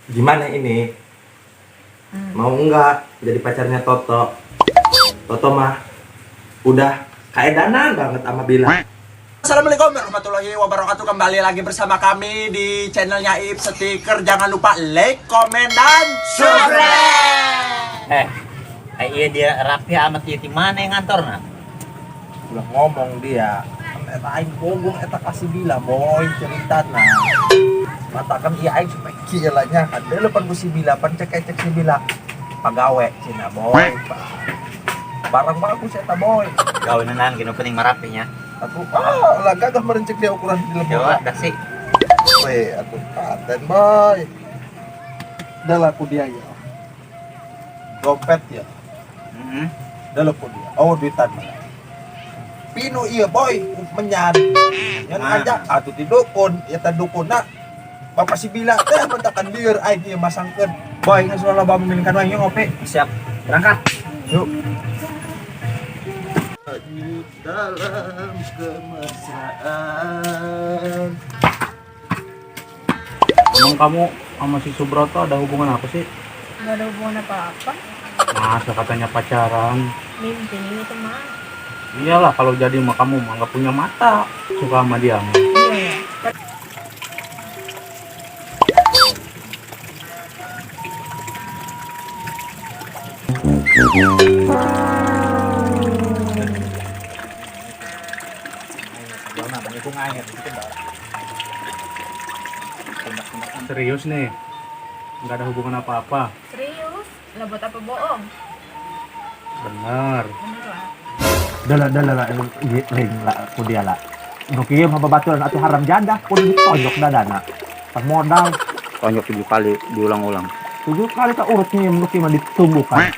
Gimana ini? Mau nggak jadi pacarnya Toto? Toto mah udah kaedanan banget sama Bila. Assalamualaikum warahmatullahi wabarakatuh. Kembali lagi bersama kami di channelnya Ip Stiker. Jangan lupa like, komen, dan subscribe. Eh, eh iya dia rapi amat ieu di mana yang ngantorna? Udah ngomong dia. Eta aing bogoh eta kasih Bila boy ceritana. Mata kan iya aing supaya kieu lah nya kan deuleupan ku si Bila pan cek cek si Bila. Pagawe cenah boy. Barang bagus eta boy. Gawe nanan gini penting marapinya. Atuh ah lah gagah merencek dia ukuran di lembur. Coba dah sih. Weh, atuh paten boy. Dah laku dia ya. Dompet ya. Heeh. Dah laku dia. Oh, duitan. Pinu iya boy, menyan. Yang Nah. aja atuh ti dukun, ya ta dukunna. Bapak si Bila teh mentakan lieur aing ieu masangkeun. Boy, geus loba memilihkan wae ngopi. Siap. Berangkat. Yuk. Dalam kemesraan. Emang kamu sama si Subroto ada hubungan apa sih? Gak ada hubungan apa-apa. Masa katanya pacaran? Mimpi itu mah. Iyalah kalau jadi mah kamu mah nggak punya mata. Suka sama dia mah. Iya ya. Serius nih? Nggak ada hubungan apa-apa? Serius? Lah buat apa bohong? Bener. Bener lah. Dala dala lah ring lah ku dia lah. Nu kieu mah babaturan atuh haram jadah kudu ditonjok dadana. Pan modal Tonjok 7 kali diulang-ulang. 7 kali ka urut nih nu kieu mah ditumbukan.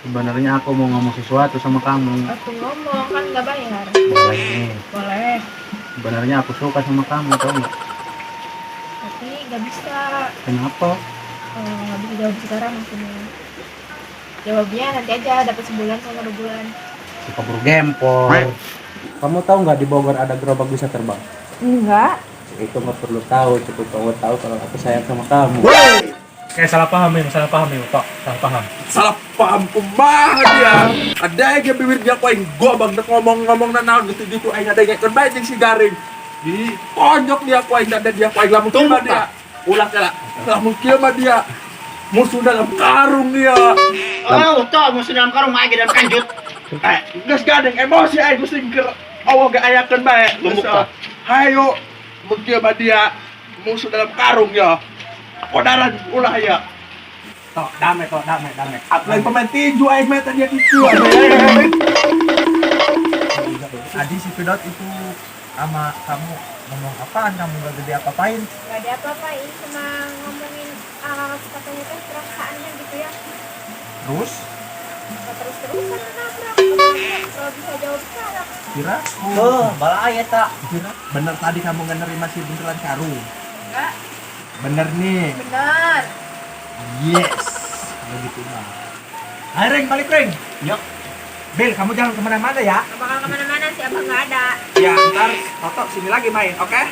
Sebenarnya aku mau ngomong sesuatu sama kamu. Aku ngomong kan nggak bayar. Boleh nih. Boleh. Sebenarnya aku suka sama kamu, tau nggak? Tapi nggak bisa. Kenapa? Nggak bisa jawab sekarang maksudnya. Jawabnya nanti aja dapat sebulan sama 2 bulan. Suka buru gempor. Kamu tahu nggak di Bogor ada gerobak bisa terbang? Enggak. Itu nggak perlu tahu, cukup kamu tahu kalau aku sayang sama kamu. Kayak salah paham ya, salah paham ya, Pak. Salah paham. Salah paham kumaha dia. Ada yang bibir dia ku aing gobang dek ngomong-ngomong naon gitu-gitu aing ada yang bae jeung si garing. Ditonjok dia ku aing dada dia ku aing lamun kieu mah dia. Ulah kela. Lamun kieu mah dia musuh dalam karung dia. Oh, toh musuh dalam karung mah dalam kanjut. Eh, geus gandeng emosi aing geus keur Allah ge ayakeun bae. Tumbuk tah. Hayo mun kieu mah dia musuh dalam karung ya. Kodaran ulah ya. Tok, damai, tok, damai, damai. Lain pemain tinju aing mah tadi kitu. Adi si Pidot itu sama kamu ngomong apaan, kamu gak gede apa-apain? Gak ada apa-apain, cuma ngomongin katanya tuh perasaannya gitu ya. Terus? Gak terus-terusan nabrak. Kalau bisa jawab sekarang. Kira? Tuh, balai eta. Kira? Bener tadi kamu gak nerima si beneran karung? Enggak. Bener nih. Bener. Yes. Begitu mah. Ayo Ring, balik Ring. Yuk. Bil, kamu jangan kemana-mana ya. Gak bakal kemana-mana, siapa nggak ada. Ya, ntar Toto sini lagi main, oke? Oke.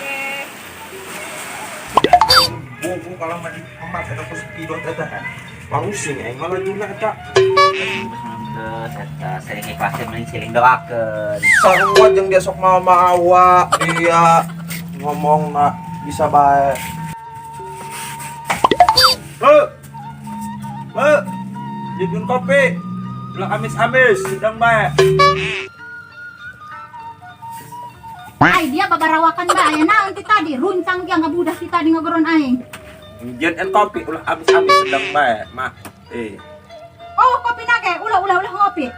Bobo kalau main emas eta terus pidot eta kan. Pusing aing malah juna eta. Geus eta sering ikhlasin mending siling doakeun. Sarua jeung dia sok mawa-mawa dia ngomong na bisa bae. Lu. Lu. Jidun kopi. Ulah amis-amis sedang bae. Ay, dia babarawakan ba? Aya naon ti tadi? Runcang dia ngabudah ti tadi ngagoron aing. Jin en kopi ulah amis-amis sedang bae, mah. Eh. Oh, kopi nage, ulah ulah ulah ngopi.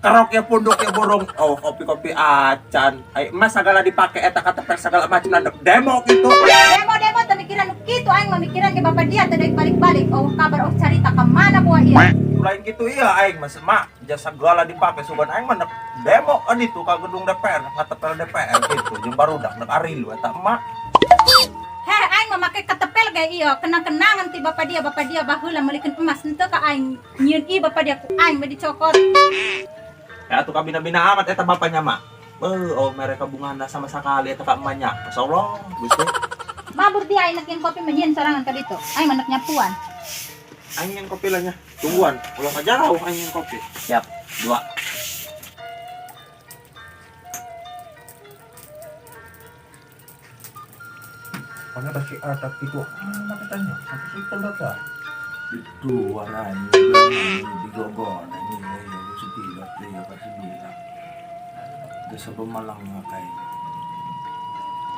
Kerok ya punduk ya borong. Oh, kopi-kopi acan. Ay, mas segala dipake eta katepel segala macam landek demo gitu. Demo-demo teu mikiran nu kitu aing mah mikiran ke bapak dia teu daek balik-balik. Oh, kabar oh carita ka mana buah ieu? Lain gitu iya aing mas mak jasa segala dipake sugan aing mah demo kan itu ka gedung DPR ngatepel DPR gitu jeung barudak nek arilu eta emak. Heh, aing mah make ketepel ge ieu, kenang-kenangan ti bapak dia baheula meulikeun emas henteu ka aing. Nyieun ieu bapak dia ku aing mah dicokot. Ya atuh kabina-bina amat eta bapaknya mah. Beuh, oh mereka bungana sama sekali eta ka emaknya. Masyaallah, Gusti. Mabur dia aing nak kopi mah nyieun sorangan ka ditu. Aing mah nyapuan. Aing yang kopi lah nya. Tungguan, ulah jauh aing yang kopi. Siap, dua. Mana pasti atap itu ah tanya sampai situ data. Itu warnanya digogon anjing ya sedih ya pasti bilang. Desa pemalang ngakai.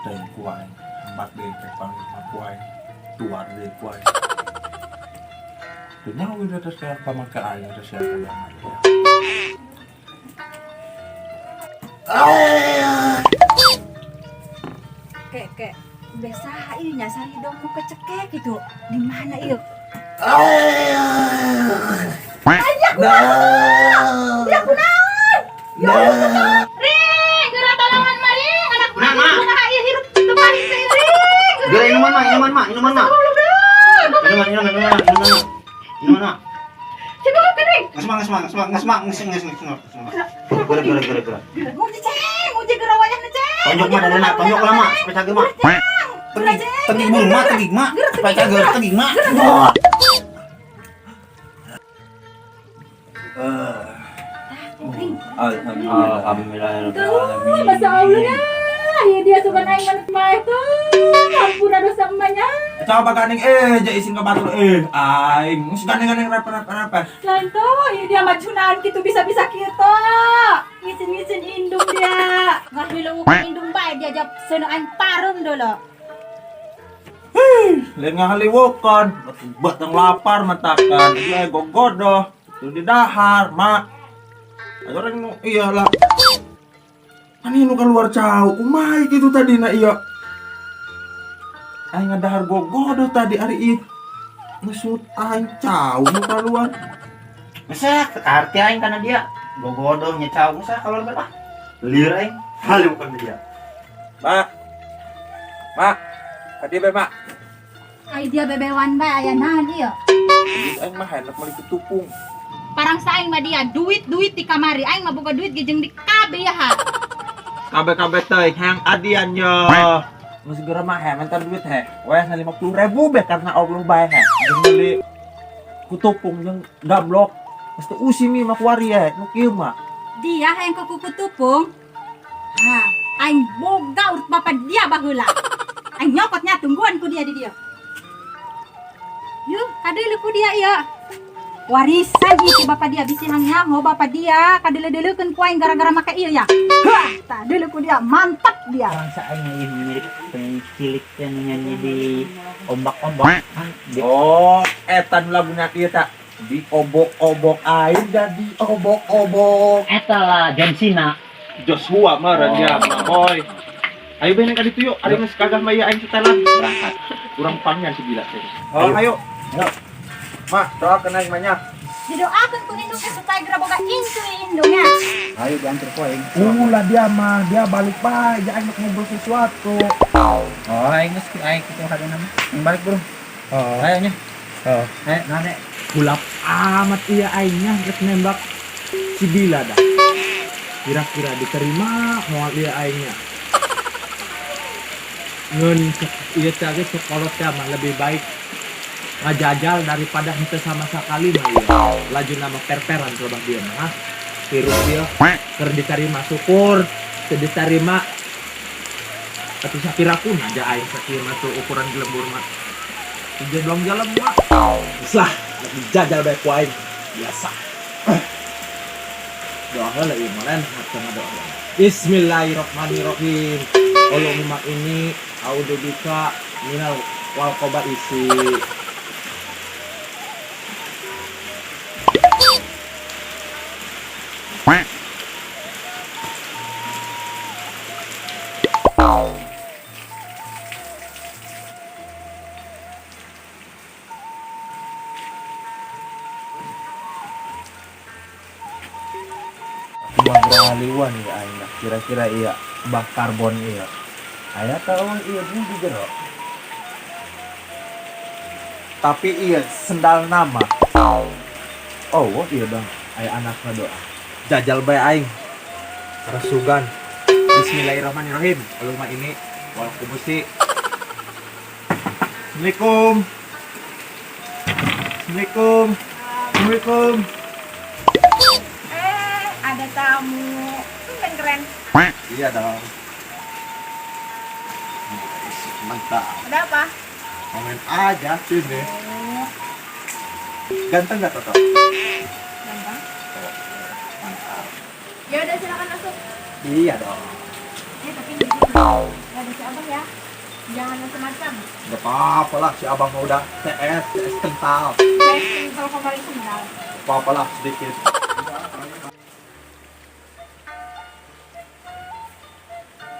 Dan kuai, empat deh kepang kuai, tuar deh kuai. Ternyata udah tersiap pamakai air tersiap ya. Kek kek biasa ieu nya sari dong nu kecekek gitu. Di mana ieu? Ya kunaon? Ya Allah. Ring, geura tolongan mari anak Nah, Ma. kumaha ieu hirup teu pahit teh ring. Geura inuman mah, inuman mah, inuman mah. Inuman, inuman, inuman, inuman. Inuman mah. Coba ke ring. Nges mah, nges mah, nges mah, nges mah, nges nges nges nges. Geura geura geura geura. Muji ceng, muji geura wayahna ceng. Tonjok mah dadana, tonjok lah mah, supaya cager mah. Geura ceng. Tegik buru mah, tegik mah, supaya cager, tegik mah. Alhamdulillah. Tuh, masa Allah ya. Ya dia suka aing manut mah tuh. Ampura dosa emaknya. Coba ganing ja isin ka batur aing geus ganing-ganing rep-rep-rep. Lain tuh, ya dia majunaan gitu bisa-bisa kitu. Ngicin-ngicin indung dia. Ngahilu indung bae dia jawab seuneu aing parum dulu. Lain ngahaliwokan, batang lapar matakan, ieu gogodoh, teu didahar, mak. Ayo orang nu iyalah. Kan nu keluar cau, kumaha gitu tadi na iya. Aing ngadahar gogodoh tadi ari ieu. Ngesut aing cau nu keluar. Masa arti aing kana dia. Gogodoh nya cau masa keluar berapa? Liur aing. Haliwokan dia. Mak. Mak. Kadi be, Mak. Ai dia bebewan bae aya naon ieu. Aing mah hendak meuli ketupung. Parang saing mah dia duit-duit di kamari aing mah boga duit ge jeung di kabeh ya ha. Kabeh-kabeh teuing hayang adian yo. Geus segera mah he mentar duit he. Weh 50.000 be karena Allah bae he. Jeung meuli kutupung jeung gamlok. Mesti usi mi mah kuari he nu kieu mah. Dia hayang ke kuku tupung. Ha, aing boga urut bapak dia baheula. Aing nyokotnya tungguan ku dia di dia. Yuh, kadeuleu ku dia ieu. Warisan ieu ti bapak dia bisi hang nyaho bapak dia kadeuleu-deuleukeun ku aing gara-gara make ieu ya. Hah, tadeuleu ku dia mantap dia. Bangsa aing ieu mirip penyanyi cilik yang nyanyi di ombak-ombak. Oh, eta nu laguna kieu ta. Di obok-obok aing jadi obok-obok. Eta lah John Cena. Joshua mah dia, boy. Ayo bene ka ditu yuk, ari geus kagah mah ieu aing setelan. Berangkat. Urang pangnya si gila teh. Oh, ayo. Ayo. Mak, doakeun aing mah nya. Didoakeun ku indung teh supaya geura boga incu indungnya. Ayo diantar ku aing. Ulah dia mah, dia balik bae, aing mau ngobrol sesuatu. Oh, aing geus aing kitu kadana mah. Aing balik bro. Oh. Ayo nya. Oh. Ayo nane. Kulap amat iya aingnya rek nembak si Bila dah. Kira-kira diterima moal iya aingnya. Ngeun ieu teh ge sekolot teh mah lebih baik ngajajal daripada henteu sama sekali mah ieu. Laju nama perperan coba dia mah. Hirup ieu keur diterima syukur, teu diterima atuh sakirakun aja aing sakieu mah tuh ukuran gelembur mah. Tujuan jalan mah. Geus lah, dijajal bae ku aing. Biasa. Doa heula ieu mah lain hati ngadoa. Bismillahirrahmanirrahim. Allahumma inni a'udzubika minal wal qabaisi. Beraliwan ya aing kira-kira iya bak karbon iya aya tahu iya di jero Tapi iya sendal nama. Oh, iya bang, aya anakna doa. Jajal bae aing. Rasugan. Bismillahirrahmanirrahim. Allahumma ini wal kubusi. Assalamualaikum. Assalamualaikum. Assalamualaikum. Eh, ada tamu. Keren keren. Iya dong. Mantap. Ada apa? Komen aja sini. Ganteng nggak Toto? Gampang. Mantap. Ya udah silakan masuk. Iya dong. Eh, tapi di sini nggak ada si abah ya. Jangan macam-macam. Gak apa-apa lah si abang mah udah CS, CS kental. Saya kalau kemarin sendal. Gak apa-apa lah sedikit.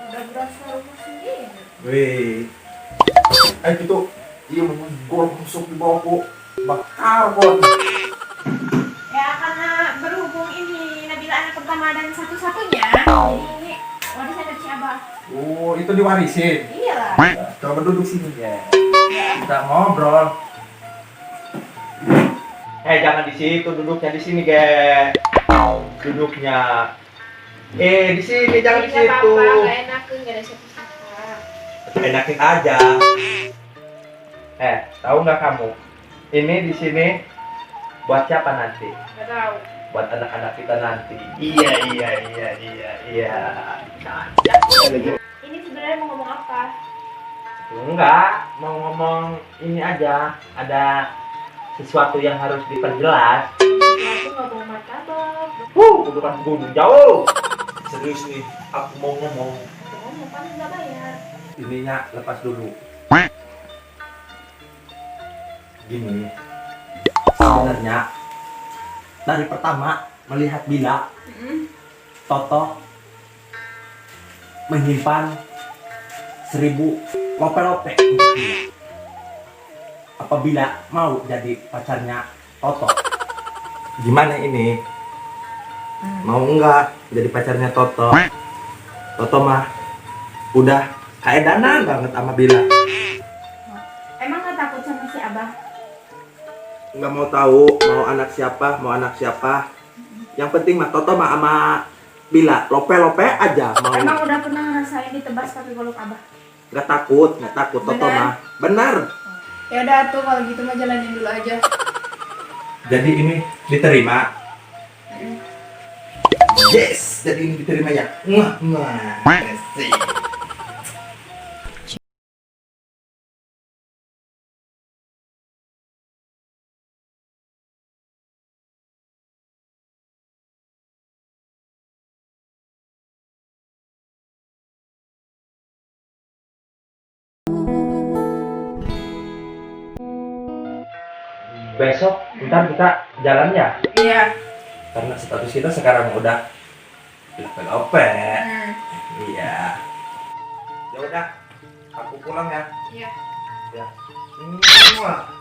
Udah berasa rumah sendiri. Wih. Eh gitu. Iya mau gol busuk di bawah bu. Bakar bon. Ya karena berhubung ini Nabila anak pertama dan satu-satunya, jadi ini warisan dari si abah. Oh, itu diwarisin. Iyalah. Coba duduk sini ya. Kita ngobrol. Eh, jangan di situ duduknya, di sini, ge. Duduknya. Eh, di sini jangan di Nggak situ. apa-apa, nggak enak, nggak ada siapa-siapa. Enakin aja. Eh, tahu nggak kamu? Ini di sini buat siapa nanti? Nggak tahu. Buat anak-anak kita nanti. Iya, iya, iya, iya, iya. Ini sebenarnya mau ngomong apa? Enggak, mau ngomong ini aja. Ada sesuatu yang harus diperjelas. Aku nggak mau martabak. Udah kan gunung jauh. Serius nih, aku mau ngomong. Aku ngomong kan nggak bayar. Ininya lepas dulu. Gini, Sebenarnya dari pertama melihat Bila, Toto menyimpan 1000 lope-lope untuk Bila. Apabila mau jadi pacarnya Toto. Gimana ini? Mau nggak jadi pacarnya Toto? Toto mah udah kaedanan banget sama Bila. Emang nggak takut sama si abah? Nggak mau tahu mau anak siapa, mau anak siapa. Yang penting mah Toto mah sama Bila lope-lope aja mau. Emang udah pernah ngerasain ditebas pakai golok abah? Nggak takut Toto Benar? mah. Benar. Ya udah tuh kalau gitu mah jalanin dulu aja. Jadi ini diterima. Yes, jadi ini diterima ya. Mwah, mwah. Asik. Besok ntar kita jalannya. Iya. Karena status kita sekarang udah lope-lope. Iya. Ya udah, aku pulang ya. Iya. Ya. Mwah.